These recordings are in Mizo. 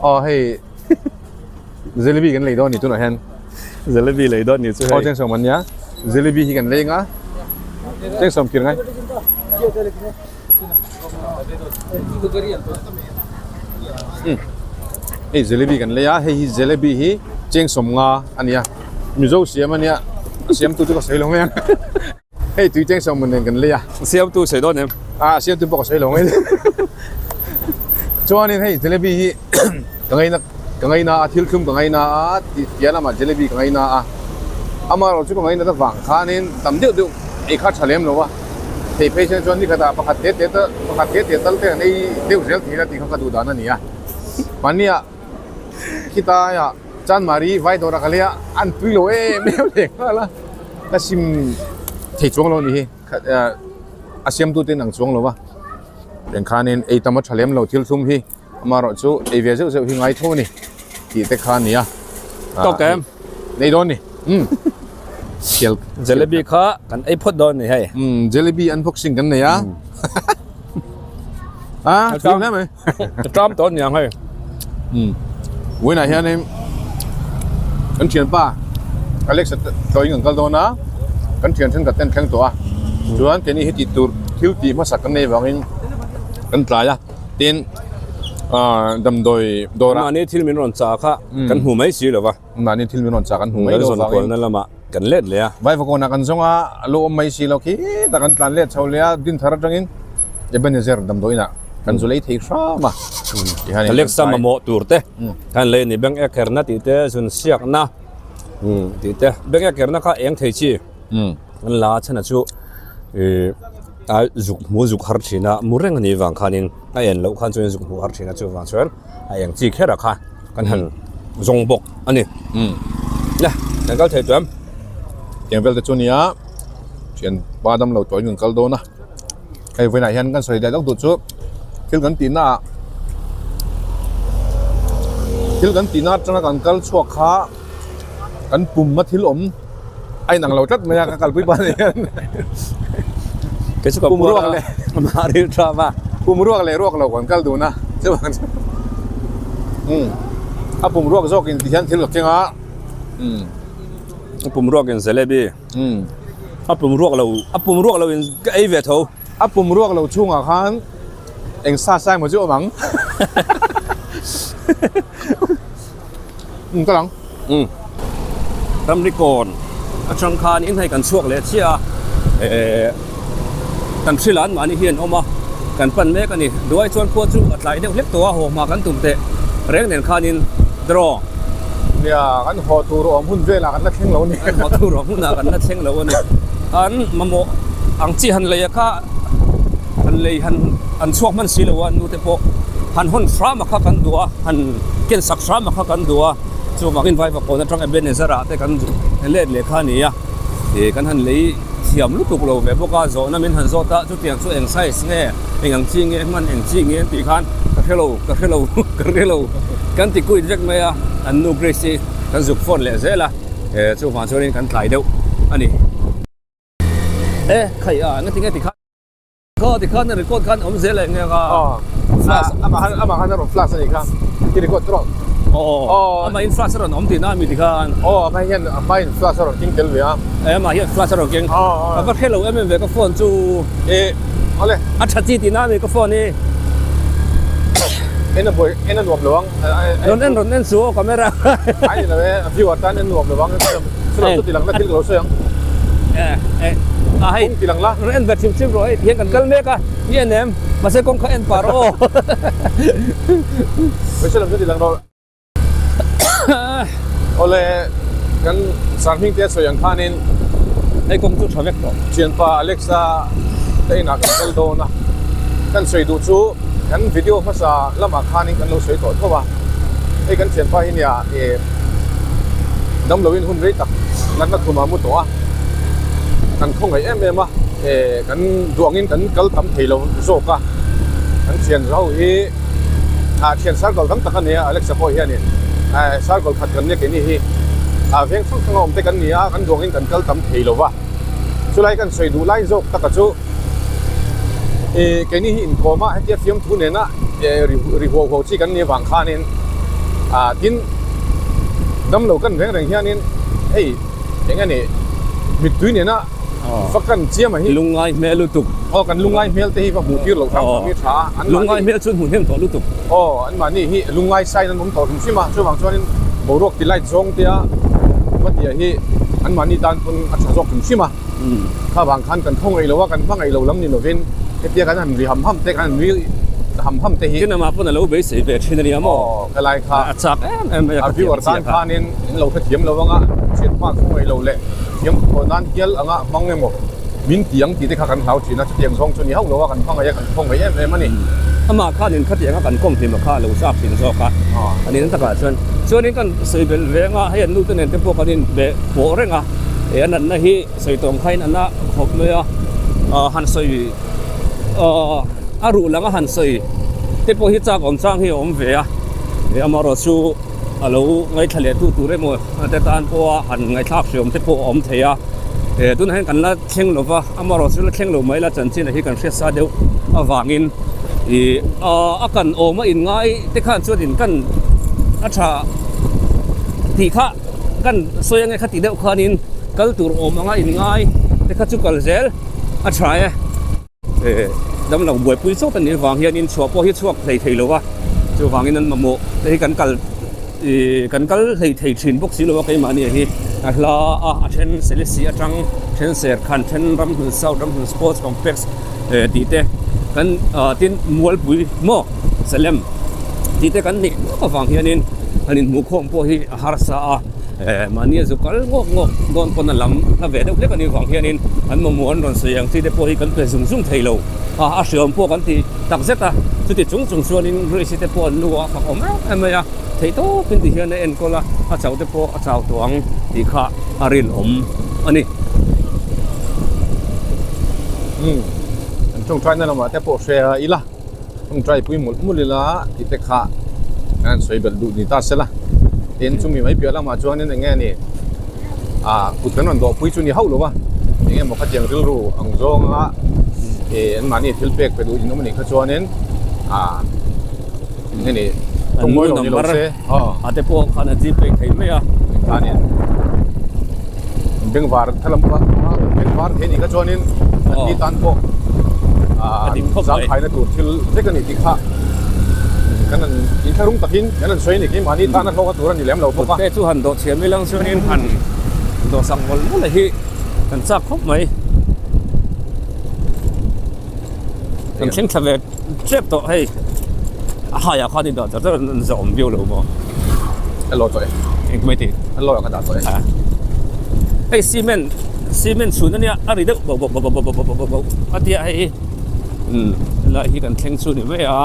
Aw hei jalebi kan lei dawn a ni tunah hian. Jalebi lei dawn a ni chu hei. Aw chengsawm an nia jalebi hi kan lei anga chengsawm kir ngai. Hei jalebi kan lei a hei hi jalebi hi chengsawm nga a nia mizo siam a nia a siamtu chu ka sawi lo mai ang. Hei tui cheng sawm nen kan lei a. Siamtu sawi dawn em? A siamtu pawh ka sawi lo mai. Chuanin hei jalebi hi ka ngaina ka ngaina a thil thlum ka ngaina a tih piah lamah jalebi ka ngaina a. Amaherawh chu ka ngaina ta vang khanin tam deuh deuh ei kha tha lem lo a. Thei phei chuan chuan nikhatah pakhat te te pakhat te te tal te an ei deuh zel thei la tih kha ka duh dan a ni a. Mahnia khitaiah Chanmari vai dawrah ka lei a, an tui lo em em leh nghal a, ka sim thei chuang lo a nih hi, a siamtu te in ang chuang lo va, engkhanin ei tam a tha lem lo thil thlum hi amaherawh chu ei ve zeuh zeuh hi ngai tho a ni tih te kha a ni a. Tawk em? Nei dawn ni. Umm. Thial. Jalebi kha kan ei phawt dawn a ni hei. Umm jalebi unboxing kan nei a. A tui hle mai. Ka ṭam tawh aniang hei. Umm vawiinah hianin kan thianpa Alex a tlawhin kan kal dawn a, kan thian thenkhat te an thleng tawh a, chuan keini hi tih tur thil tih hmasak kan nei vangin kan tlai a, tin ah damdawi dawrah. Mahni thil min rawn chah kha kan hmu mai si lo va. Mahni thil min rawn chah kan hmu mai lo vangin. Kan zawn kualna lamah kan let leh a. Vaivakawnah kan zawng a, a lo awm mai si lo khi tak kan tlan let chho leh a, Dinthar atangin Ebenezer damdawiinah kan zu lei thei hram a. Alexa mamawh tur te kan lei a ni, bank ek herna tih te, zun siakna tih te, bank ek herna kha eng thei chi an la a chhan a chu a zuk hmu zuk har thin a, mu reng a nih vang khanin a en loh khan chuan zuk hmu har thin a, chuvang chuan a eng chi kher a kha. Kan han zawng bawk a ni. Le, kan kal thei tuam. Tiang vel te chu nia thian pa dam lo tawhin kan kal dawn a. Hei vawiinah hian kan sawi leh lawk duh chu thil kan tihna ah thil kan tihna atanga kan kal chhuak kha kan pum a thil awm a inang lo tlat mai a ka kalpui pa nen hian. Kei chu ka Pum ruak leh a ril tha va. Pum ruak leh ruak lo kan kal dun a chuvang chu umm a pum ruak zawk in ti hian thil ka keng a umm. A pum ruak in jalebi umm a pum ruak lo a pum ruak lo in ka ei ve tho. A pum ruak lo chhungah khan eng sa sa emaw chu awm ang umm ka lang. Umm ramri kawn atang khan in hei kan chhuak leh chiah a ehh kan hrilh an mahni hi an awm a kan pan mek a ni duai chuan khua chu a tlai deuh hlek tawh a haw hma kan tum teh reng nen khanin draw Nia kan haw tur awm hun velah kan la thleng lo a ni. Kan haw tur awm hunah kan la thleng lo a ni. An mamawh ang chi han lei a kha han lei han an chhuak hman si lo a nu te pawh han hawn hram a kha kan duh a han ken sak hram a kha kan duh a. Chuvangin Vaivakawn atang Ebenezer ah te kan let leh kha a ni a, ih kan han lei thiam lutuk lo ve bawk a, zawhna min han zawt a, chutiang chu eng size nge, eng ang chi nge hman, eng chi nge an tih khan ka hre lo, ka hre lo, ka hre lo kan ti kuit vek mai a, an nu Grace hi kan zuk phone leh zel a, eh chuvang chuanin kan tlai deuh a ni. E khai a, engati nge tikhan. Khaw ti khan record khan awm zel eng eng a. Flash amah khan amah khan a rawn flash a nih kha i record chu rawh. Aw amah in flash a rawn awm tihna a mi ti khan. Aw amah hian a hma in flash a rawn keng tel ve a. E amah hian flash a rawn keng. Ka va hre lo em em ve ka phone chu. E awle. A tha chi tihna a mi ka phone hi. En a buai en a nuam lo ang. Rawn en rawn en suh aw camera. Ai ni lo e a view atan en nuam lo ang. Chulai chu tilang la thil ka lo sawi ang. A hei kawng tilang la. Rawn en ve chim chim rawh hei tihian kan kal mek a i en em mahse kawng kha en pah rawh aw. Hmeichhe lam chu tilang rawh. Awle kan Sarhming te a sawi ang khanin hei kawng chu tha vek tawh. Thianpa Alexa te inah kan kal dawn a, kan sawi duh chu kan video hmasa lamah khanin kan lo sawi tawh tho a, hei kan thianpa hi nia ih damloin hun rei tak natna khumah a mu tawh a, kan khawngaih em em a, eh kan duangin kan kal tam thei lo zawk a, kan thian ho hi ah thian circle tam tak a ni a Alexa pawh hianin eh circle khat kan nia keini hi ah veng hrang hrang a awm te kan ni a kan duangin kan kal tam thei lo va chulai kan sawi duh lai zawk taka chu ih keini hi inkawm a hetia fiamthu nena eh ri huau huau chi kan nih avang khanin. Ah tin damlo kan reng reng hianin hei eng nge ni mittui nena va kan chiam a hi. Lungngai hmel lutuk. Aw kan lungngai hmel te hi va hmuh tir loh hram hram hi tha a. An Lungngai hmel chuan hmuh hnem tawh lutuk. Aw an mahni hi lungngai sign an awm tawh hrim hrim a chuvang chuanin boruak ti light zawng te a va tia hi an mahni tan pawn a tha zawk hrim hrim a. Kha vang khan kan khawngaih lo a, kan hmangaih lo lam ni lovin hetia kan han ri ham ham te, kan han nui ham ham te hi. Tin amah pawn a lo beisei ve thin a nia maw? Aw, helai kha. A chak em em mai a ka viewer tan khanin in lo hrethiam lo anga hriat hma khawngaih lo leh thiam thaw nan hial anga hmang emaw min ti ang tih te kha kan hlau thin a, chutiang zawng chu ni hauh lo a, kan hmangaih a, kan khawngaih em em a ni. Amah khanin khatiang a kan kawm hlim a kha a lo chak thin zawk a, a nih na takah chuan. Chuanin kan sawi belh veng a, hei an nute nen te pawh kan inbe pawh reng a, he a natna hi sawi tawng khain a na khawp mai a, han sawi a ruh lang a han sawi te pawh hi chak awm chang hi a awm ve a, he amaherawh chu a lo ngaithla leh tu tur emaw te tan pawha han ngaihthlak hriawm te pawh a awm thei a, he tunah hian kan la thleng lo va, amaherawh chu la thleng lo mai la chanchin a hi kan hriat sa deuh avangin ih a kan awm a inngai te khan chuanin kan a tha tih kha kan sawi ange kha tih deuh khanin kal tur awm anga inngai te kha chu kal zel a tha e. Damlo buaipui chauh a nih avang hianin chhuah pawh hi chhuak hlei thei lo a, chuvangin an mamawh te hi kan kal ih kan kal hlei thei thin bawk si lo a keimahni hi a hla a a then Selesih atang then Serkhan then Ramhlun South Ramhlun Sports Complex tih te kan ah tin Mualpui maw Salem tih te kan nih nuap avang hianin an inhmuhkhawm pawh hi a harsa a. Mahni a zu kal ngawk ngawk dawn pawn a lam hla ve deuh hlek a nih vang hianin an mamawh an rawn sawi ang chi te pawh hi kan pe zung zung thei lo a, a hriawm pawh kan ti tak zet a, chuti chung chung chuanin Grace-i te pawh an nu a fak awm em em mai a, theih tawpin ti hian a enkawl a, a chauh te pawh a chau tawh ang tih kha a rinawm a ni. Umm, an tawngtaina lamah te pawh hre ila. Tawngtai pui mawlh mawlh ila tih te kha an han sawi belh duh ni ta sela. Tin chumi mai piah lamah chuanin eng nge ni ah kut kan rawn dawhpui chu ni hauh lo va, eng emaw khatiang rilru ang zawnga ih anmahni thil pek pe duh in awm anih kha chuanin ah eng nge ni tawngmawi lo ni lo se aw. A te pawh khan a zip pek thei mai a. Engkhanin bengvar thalam pawh bengvar thei anih kha chuanin an ni tan pawh ah zangkhaina tur thil vek a ni tih kha kan han inthlahrung takin kan han sawi a ni khi mahni tana hlawka tur a ni lem lo bawk a. Te chu han dawh thiam ilang chuanin han dawhsak mawlh mawlh a hi kan chak khawp mai. Kan thleng thla ve tep tawh hei a haiah khan i dah char char an zawh awm viau lo maw a law tawh e eng mai ti a law ka dah tawh e hei cement cement chhun ania a ri deuh bauh bauh bauh bauh bauh bauh bauh a tia hei umm helai hi kan thleng chu ni mai a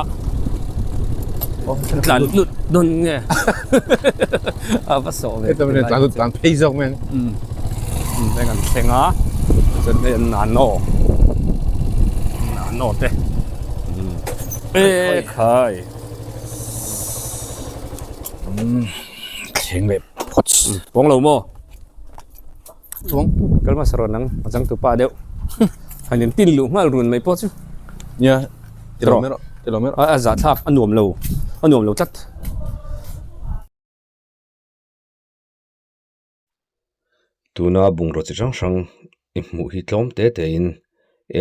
tlan lut dawn nge a va sawh ve tlan lut tlan phei zawk mai umm heng an thleng a chuan hei an nano nano te e khai umm thleng leh phawt pawng lo maw chuang kal hmasa rawn ang a changtu pa deuh han in tin luh nghal run mai pawh chu nia ti lo mai rawh ti lo mai rawh a zahthlak a nuam lo a nuam lo tlat. Tuna bungraw chi hrang hrang i hmuh hi tlawm te tein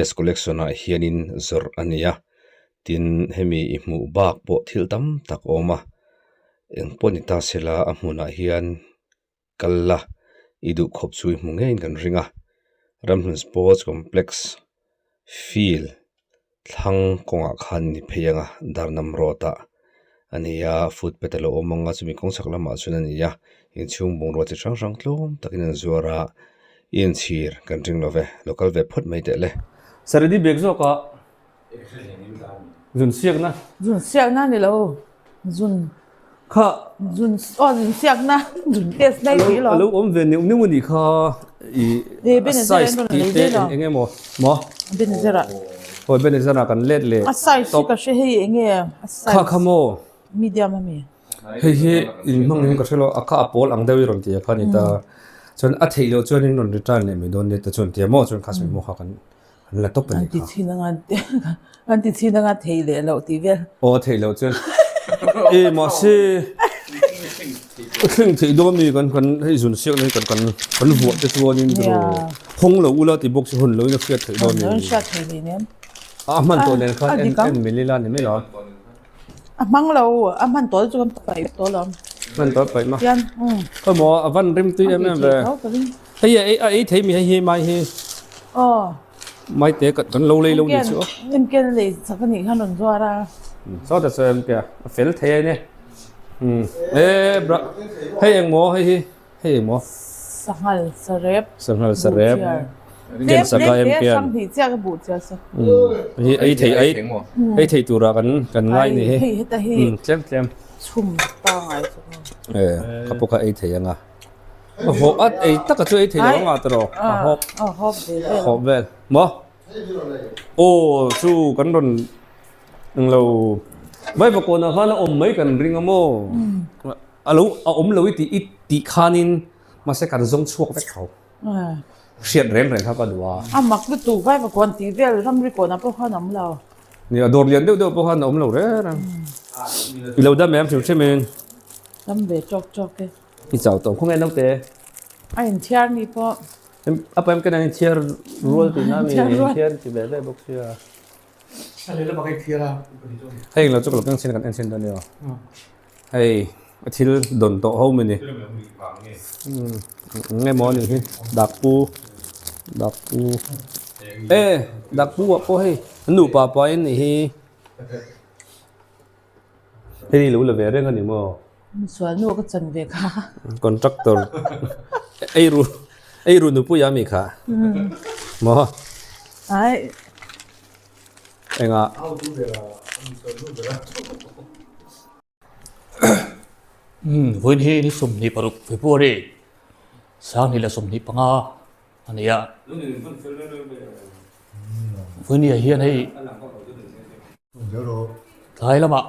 S collection ah hianin zawrh a ni a, tin hemi i hmuh bak pawh thil tam tak a awm a, engpawh ni ta sela a hmunah hian kal la i duh khawp chu i hmu ngeiin kan ring a, Ramhlun Sports Complex field thlang kawngah khan ni phei anga Darnam road ah a ni a footpath a lo awm ang a chumi kawng chhak lamah chuan a ni a inchhung bungrua chi hrang hrang tlawm takin an zuar a i inchhir kan ring lo ve lo kal ve phawt mai teh le. Saredi bag zawk ah zun siakna. Zun siakna ni lo zun Kha. Zun aw zun siakna zun test daih tih lo. A lo awm ve neuh neuh a nih kha i a size tih te eng emaw maw. Benazir ah. Aw Benazir ah kan let leh. A size hi ka hre hei eng nge a size. Kha kha maw. Medium a mi. Hei hi in hmang in ka hre lo a kha a pawl ang deuh i rawn ti a kha ni ta. Chuan a theih loh chuan in rawn return leh mai dawn nia te chuan tia maw chuan kha sawi maw kha kan An la tawp a nih kha. An ti chhin anga an ti chhin anga thei leh loh tih vel. Aw thei loh chuan e mahse A thleng theih dawn mi kan kan hei zun siak na hi kan kan kan vuah te chuanin hawng lo ula ti bawk chu hawn loin a hriat theih dawn ni. Hriat theih hlei nen. A hman tawh nen khan en en mil ila ni mai lo. A hmang lo a hman tawh chu kan paih tawh lo. Hman tawh paih ma. Hian khaw maw a van rim tui em em ve. Hei a ei thei mi hei hi mai hi. Aw. Mai te kan lo lei lo ni chu. Em ken lei chak a nih khan rawn zuar a. Saw ta saw em tia a fel thei a ni. E bra hei eng maw hei hi hei eng maw. Sanghal sarep. Sanghal sarep. Ken saka em kian. Sang hnih chiah ka buh chiah sa. Hi ei thei ei ei thei tura kan kan ngai ni hi. Hei heta hi. Tlem tlem. Chhum pa ngai chu. E ka pawh kha ei thei anga. Hawp at ei taka chu ei thei lo anga tawh a hawp. A hawp ve vel. Hawp vel. Maw? Aw chu kan rawn englo Vaivakawnah khan a awm mai kan ring a maw? A lo a awm lo i tih i tih khanin mahse kan zawng chhuak vek tho. Hriat reng reng kha ka duh a. A mak lutuk Vaivakawn tih vel ramri kawnah pawh khan a awm lo. Nia dawr lian deuh deuh pawh khan a awm lo reng reng. I lo dam em hrim hrim in. Dam ve chawk chawk e. I chau tawh khawnge naute? A inthiar ni pawh. A paem ken an inthiar rual tih na mi inthiar ti ve ve bawk sia. Hei englo chu ka lo keng chhin a kan en chhin dawn nia. Hei a thil dawn tawh ho mai ni. Eng nge maw a nih hi dakpu dakpu e dakpu ah pawh hei an nupa pain nih hi. Hei lo la ve reng a ni maw? Sual nu ka chan ve kha. Contractor ei ru ei ru nupui a mi kha. Maw? Ai. Enga. Vawiin hi ni 26 February 2025 a ni a. Vawiin ah hian hei Tlai lamah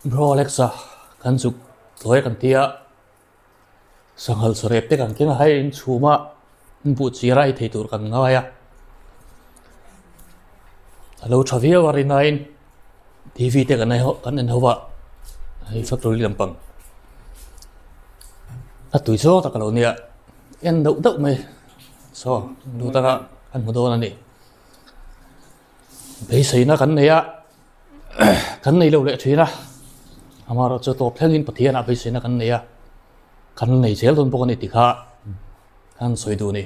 bro Alexa kan zuk tawi kan ti a, sanghal sarep te kan keng a, hei in chhum a buh chira ei thei tur kan ngai a, a lo tha viau a rinain T_V te kan kan en ho a, hei factory lampang a tui zawng tak a lo nia en deuh deuh mai saw duh taka kan hmu dawn a ni. Beiseina kan nei a, kan nei lo leh thin a, amaherawhchu tawp thlengin Pathianah beiseina kan nei a, kan nei zel dawn bawk a ni tih kha an sawi duh a ni.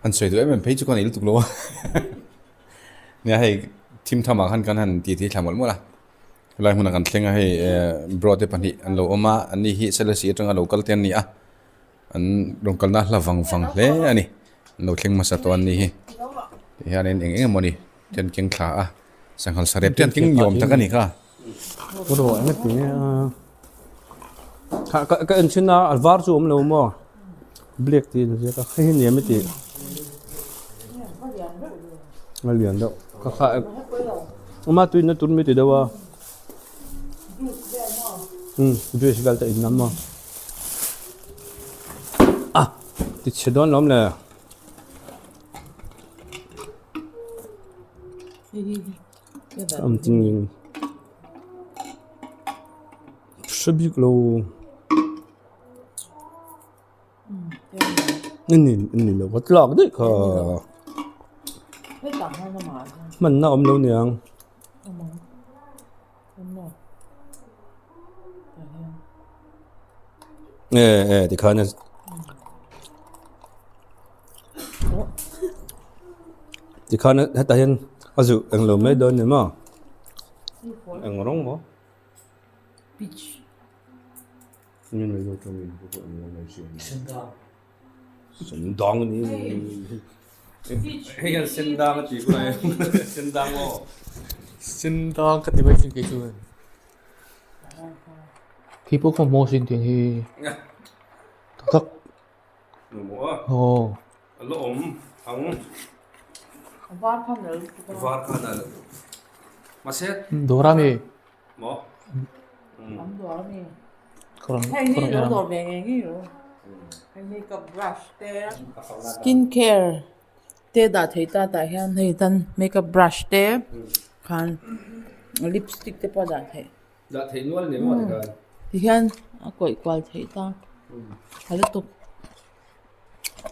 An sawi duh em em phei chu ka nei lutuk lo a, nia hei thim tham ah khan kan han ti ti thla mawlh mawlh a, helai hmunah kan thleng a hei bro te pahnih an lo awm a, an ni hi Selesih atanga lo kal te an ni a. An rawn kalna hla vang vang hle a ni. An lo thleng hmasa tawh an nih hi. Ti hianin eng eng emawni te an keng thla a, sanghal sarep te an keng ni awm tak a ni kha. Rawh eng ati nge a. Kha ka ka en thin a, a var chu awm lo maw? Black tih in ziak a, hei hi niam i tih. A lian deuh. Ka kha ama tuina tur mi ti deuh a. Umm juice vel te in lam maw ah ti chhe dawn lawm le am ting in hre bik lo ni ni lo ka tlak daih kha hmanna awm lo niang. E e tikhan a tikhan hetah hian a zuh englo mai dawn ni maw eng rawng maw sendang ni hei hian sendang a tih kulai sendang aw sendang ka ti mai thin kei chuan khi pawh kha maw sin tiang hi tak tak aw a la awm ang var khan a var khan a mahse dawr a mi maw Skin care te dah thei ta tah hian hei tan makeup brush te khan lipstick te pawh a dah theih. Dah theih nual ni maw tikhan. Tihian a kawih kual theih ta. A lutuk.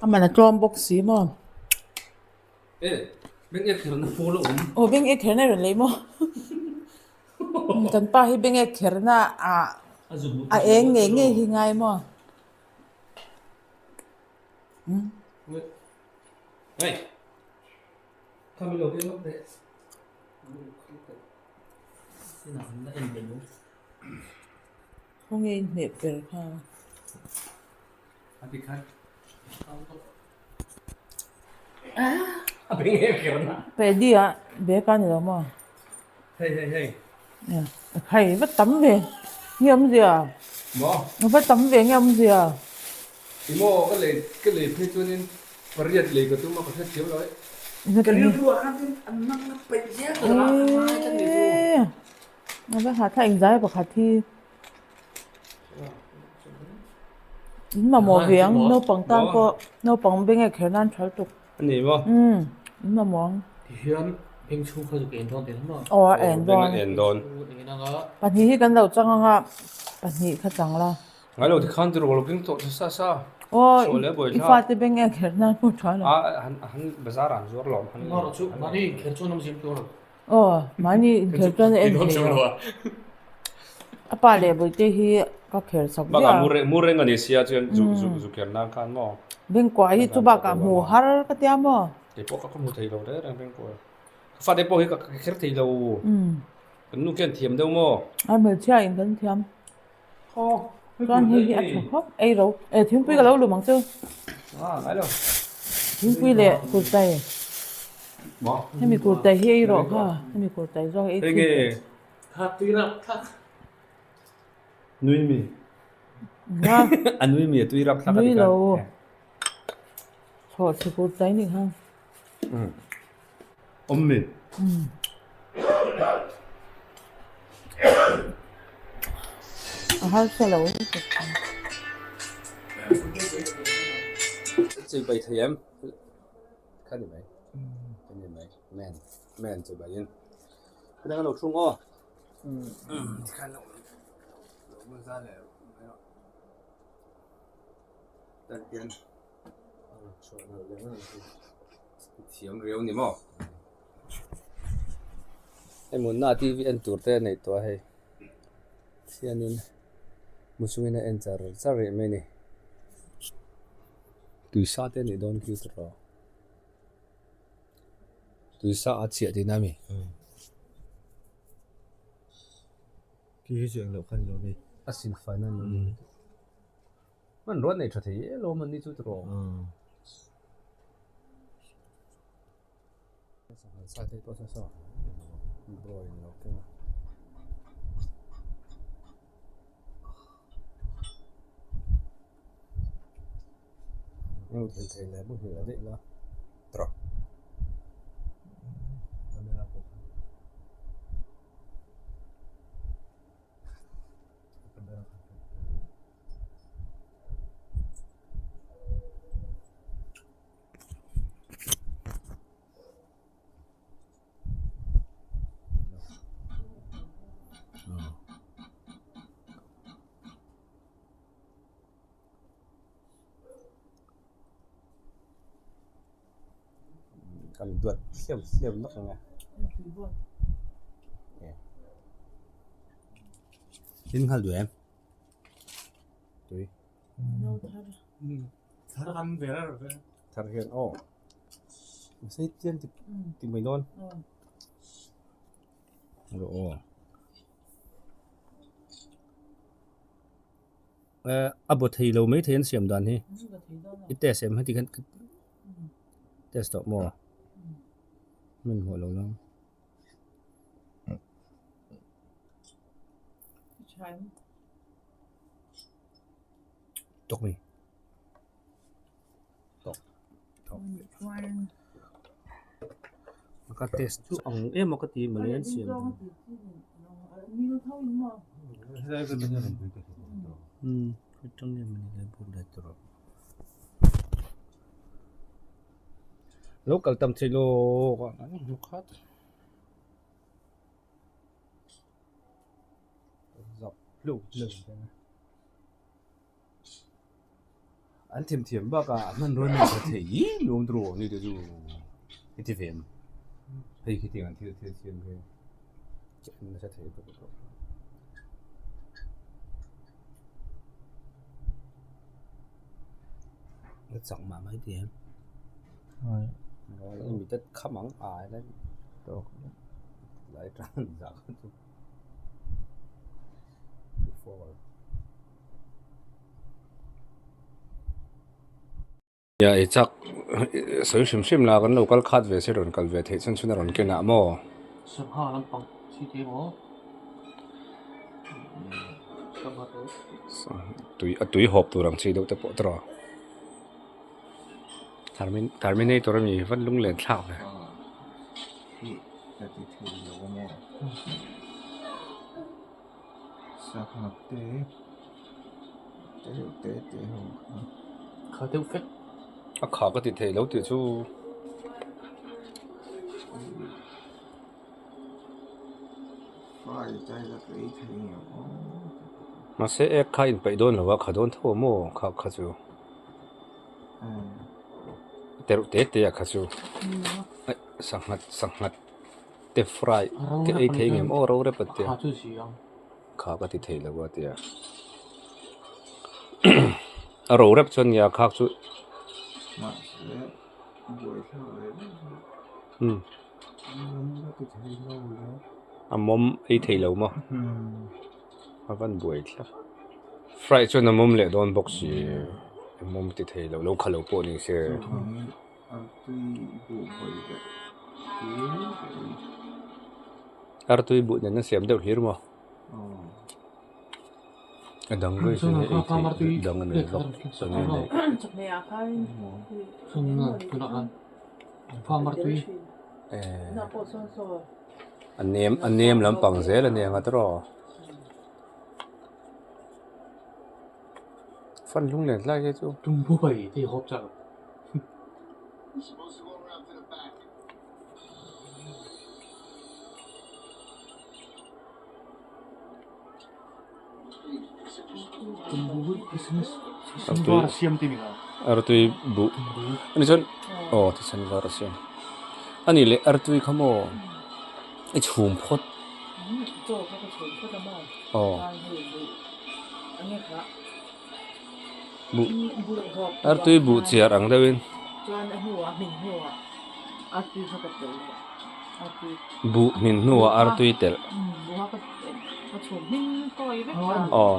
A man a tlawm bawk si maw. E, beng ek kherna pawl a awm. Aw, beng ek kherna rawn lei maw. Kan pa hi beng ek kherna ah a eng ngei ngei hi ngai maw. Hei. Khami lo beng lawk teh. Khawnge in hmeh per kha. A ti khan. A beng em kher na. Pedi ah bag a ni lo maw? Hei hei hei. Hei va tam ve nge awmzia? Maw? Va tam ve nge awmzia? I maw ka lei ka lei phei chuanin pariat lei ka tum a ka hrethiam lo e. Ka rilru ah khan chuan an nang a peih zel tur a ka ngai tlat ni chu. A va hahthlak engzai pakhat hi. In mamawh ve ang naupang tan pawh naupang beng ek kher nan tha lutuk. A ni maw? Umm in mamawh ang. Tihian beng chhung kha chu ka en dawn teh maw? Aw a en dawn. Beng a en dawn. Pahnih hi kan lo chang ang a pahnih kha chang la. Ngai lo tikhan ti rawh lo keng tawh che sa sa. Aw i fate beng ek kher nan pawh tha lo. A han han bazar ah an zuar lawm han. Maw chu mahni inkher chuan awmzia em lo. Aw, mahni inkher chuan a en thei lo. A pa leh Bawihte hi ka kher chak viau. Bakah mu reng a ni sia chuan zu kher nan khan maw. Bengkuah hi chu bakah hmu har ka tia maw. Kei pawh ka hmu thei lo reng reng Bengkuah. Ka fate pawh hi ka kher thei lo. Kan nu khian thiam deuh maw. A hmelchhia in kan thiam. Chuan hei hi a tha khawp ei ro eh thingpui ka lo lum ang chu thingpui leh kurtai hemi kurtai hi ei rawh kha hemi kurtai zawk ei chi nui mi a nui mi a tui rap thlak nui lo chhawh chhe kurtai ni kha Awm mi? A harsa lo. Chei bai thei em? Kha ni mai. Kha ni mai. Men. Men chei bai in. Ka dang lo thung aw. Tikhan lo. Lo mun za le. Tan pian. Thiam riau ni maw? Hei munna TV en tur te a neih tawh a hei thianin mu chungin a en char char rih mai a ni tuisa te a nih dawn khi tawh tuisa a chhiah tihna a mi. Khi hi chu englo kha a ni lo mi. A silfaina a ni. Hmanrua nei tha thei elo a ni chu tiraw. Sangha sa te pawh saw drawing lo keng a. Heng thil thei leh muhil a daih la tiraw. Camera pawh kha. Camera kha. Kan duat hleuh hleuh lawk ang a. In nghal duh em? Tui. Thar kan ve reuh ve. Thar hian aw. Sei chian ti ti mai dawn. Rawh aw. Eh a baw thei lo mai thei an siam dan hi. I test em heti khan test tawh maw? Min hmuh lo lang. Tawk mi. Tawk. Tawk. Ka test chu ang em a ka ti mawle an siam. Um atang em ani le buk le tur. Lo kal tam thei lo ka khat. hleuh hleuh ang teng a. An themthiam bakah a hmanrua nei tha thei i nuam tur awm ni te chu i ti ve em? Hei khitiang an thil thil siam hi chu en nasa thei bawk a. La chak mah mai ti em? Mi te kham ang ai la tawk lai tan zah kha chu. Ia i chak sawi hrim hrim la kan lo kal khat ve se rawn kal ve theih chhan chhun a rawn ken ah maw? Sangha lampang chi te maw? Sangha te. Tui a tui hawp tur ang chi deuh te pawh tawh. Terminator a mi vat lunglen thlak ve. Ka ti thei lo a maw? Sangha te te reuh te te ho kha. Kha deuh vek. A kha ka ti thei lo tih chu. Fai chai la ka ei thei ngei aw. Mahse ek kha inpeih dawn lo a kha dawn tho a maw kha kha chu. Tereuh te te ah kha chu sanghat sanghat te fry te ei thei ngem aw ro rep a tia kha ka ti thei lo a tia a ro rep chuan nia khak chu a mawm ei thei lo maw a van buai thlap. Fry chuan a mawm leh dawn bawk si a mawm ti thei lo lo kha lo pawh ni se. Artui buh nen a siam deuh hlir maw? A dang daih chu ei theih dang a nei vak chuan nge nei. A nem a nem lampang zel a nia nga tawh. Fan hlung len hlai hi chu. Tumbu pai te hawp chak. Artui buh ani chuan aw thisen var a siam ani leh artui kha maw i chhum phawt aw buh artui buh chiar ang deuhin buh hmin hnuah artui telh aw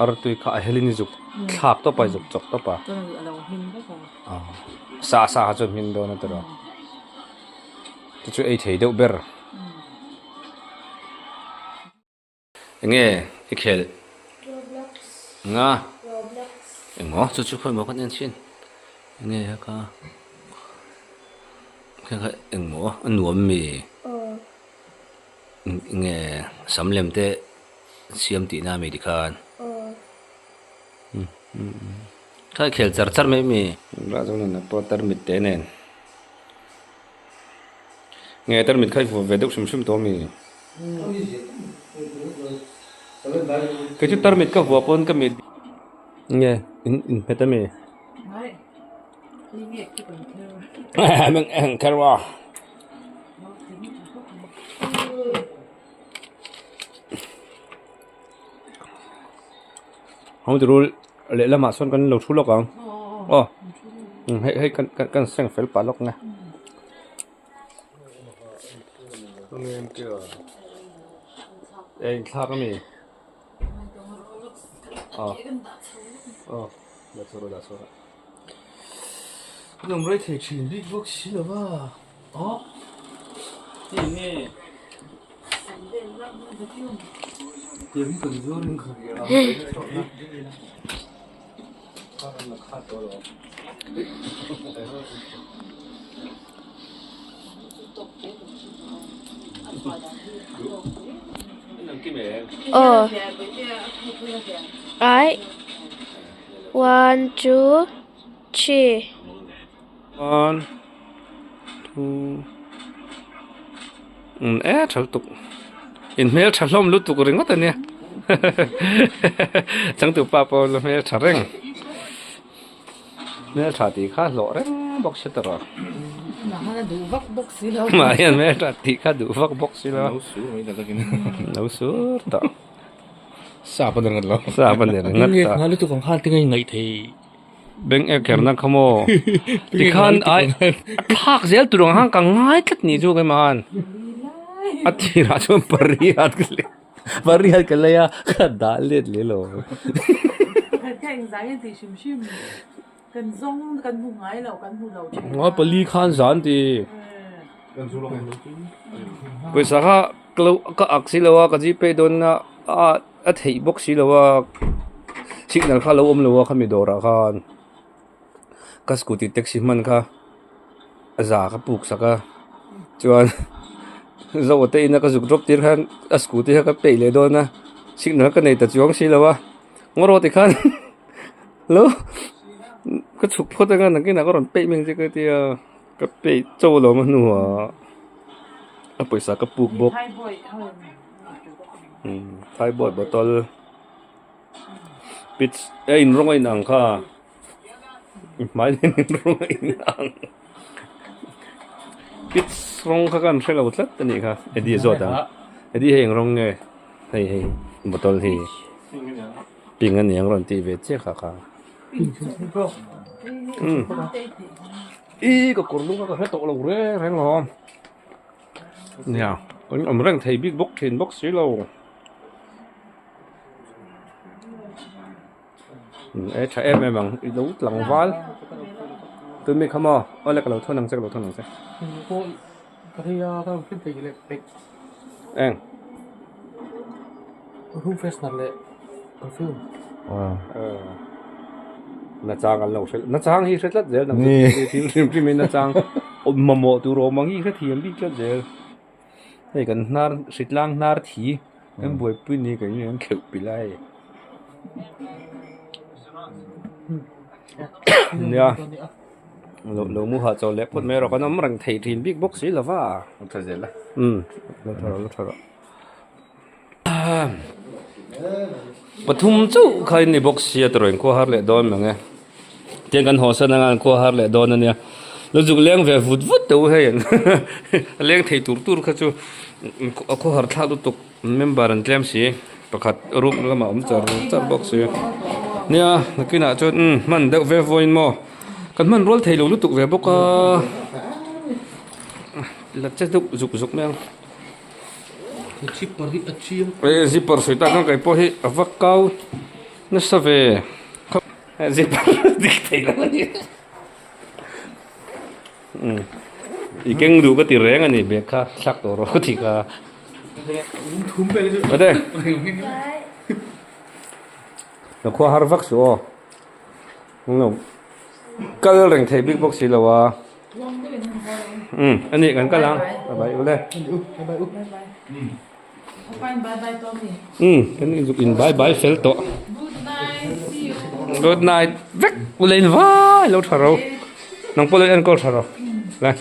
artui kha a helin i zuk thlak tawp a i zuk chawk tawp a aw sa sa kha chuan hmin dawn a tiraw chu chu ei thei deuh ber. Enge i khelh? Roblox. Nga? Roblox. Engmaw chu chu khawi maw kan en thin? Enge a ka? Kha kha engmaw a nuam mi? Aw. Enge sam lem te siam tihna ami tikhan? Aw. Kha i khel char char mai mi? Tunah chuan a pawh tarmit te nen. Nge tarmit kha i vuah ve deuh hrim hrim tawh ami? Kei chu tarmit ka vuah pawn ka mit nge in inhmet ami? Eng kher a. Hawng tirul lehlamah sawn kan lo thu lawk ang aw hei hei kan kan seng fel pah lawk nge. Ei thlak a mi aw aw dah chhuah rawh dah chhuah rawh An awm rei thei thin bik bawk si lo va aw hei nge tiang hi kan zuar in ka hria a. Aw ai one two three. One two e tha lutuk. In hmel tha hlawm lutuk ringawt a nia. Changtupa pawh la hmel tha reng. Hmel tha tih kha hlawh reng bawk si tawh rawh. Mahana duh vak bawk si lo. Mahhian hmel tha tih kha duh vak bawk si lo. Lo sur mai ta takin. Lo sur tawh. Sap a ni ringawt lo. Sap a ni ringawt tawh. Ngai lutuk ang khan tinge ngaih thei. Beng ek kherna kha maw. Tikhan ai thlak zel tur ang khan ka ngai tlat ni chu keimah khan. A tirah chuan pariat ka lei. Pariat ka lei a ka dah let leh lo. Ngai pali khan zan ti. Pawisa kha ka lo ka ak si lo a ka gpay dawn a a theih bawk si lo a signal kha a lo awm lo a khami dawrah khan ka scooty taxi hman kha za ka puk sak a chuan zo te ina ka zuk drop tir khan a scooty kha ka peih leh dawn a signal ka nei ta chuang si lo a ngaw ti khan lo ka chhuk phawt anga nakinah ka rawn peih mai ang che ka tia. Ka peih cho lo ma hnuah a pawisa ka puk bawk thaiboy bottle pitch a in rawng a in ang kha i hmai nen in rawng a in ang pitch rawng kha kan hre lo tlat a nih kha Eddie zawt ang Eddie hei eng rawng nge hei hei bottle hi pink a ni ang rawn tih ve chiah kha kha. Ih ka kawr lung kha ka hre tawh lo reng reng lo nia kan awm reng thei bik bawk thin bawk si lo e tha em em ang i lo tlangval tun mi kha maw awle ka lo thawn ang che ka lo thawn ang che eng room freshener leh perfume nachang an lo hre nachang hi hre tlat zel nang chu thil hrim hrim in nachang awm mamawh tur awm ang hi hre thiam bik tlat zel hei kan hnar hritlang hnar thi kan buaipui ni kan in kheuh pi lai nia lo lo mu hah chawlh leh phawt mai erawh kan awm reng thei thin bik bawk si lo va tha zel a um lo tha rawh lo tha rawh. Pathum chauh kha in ni bawk sia tawrh in khua har leh dawn mang e tiang kan haw san anga an khua har leh dawn ania lo zuk leng ve vut vut teh u hei an a leng thei tur tur kha chu a khaw har thlak lutuk member an tlem si pakhat room lamah awm char char bawk si nia nakinah chuan umm hman deuh ve vawiin maw kan hman rual thei lo lutuk ve bawk a la che deuh zuk zuk mai ang. Zipper hi a chiang. Eh zipper sawi tak ang kei pawh hi a va kau nasa ve zipper dik thei lo a ni umm i keng duh ka ti reng a ni bag kha thlak tawh rawh ka ti kha ate ka khua har vak suh aw kal reng thei bik bawk si lo a. Um ani kan kal ang bye bye ule um kan in zuk in bye bye fel tawh good night vek ule in vai lo tha ro nang pawh lo enkawl tha ro le.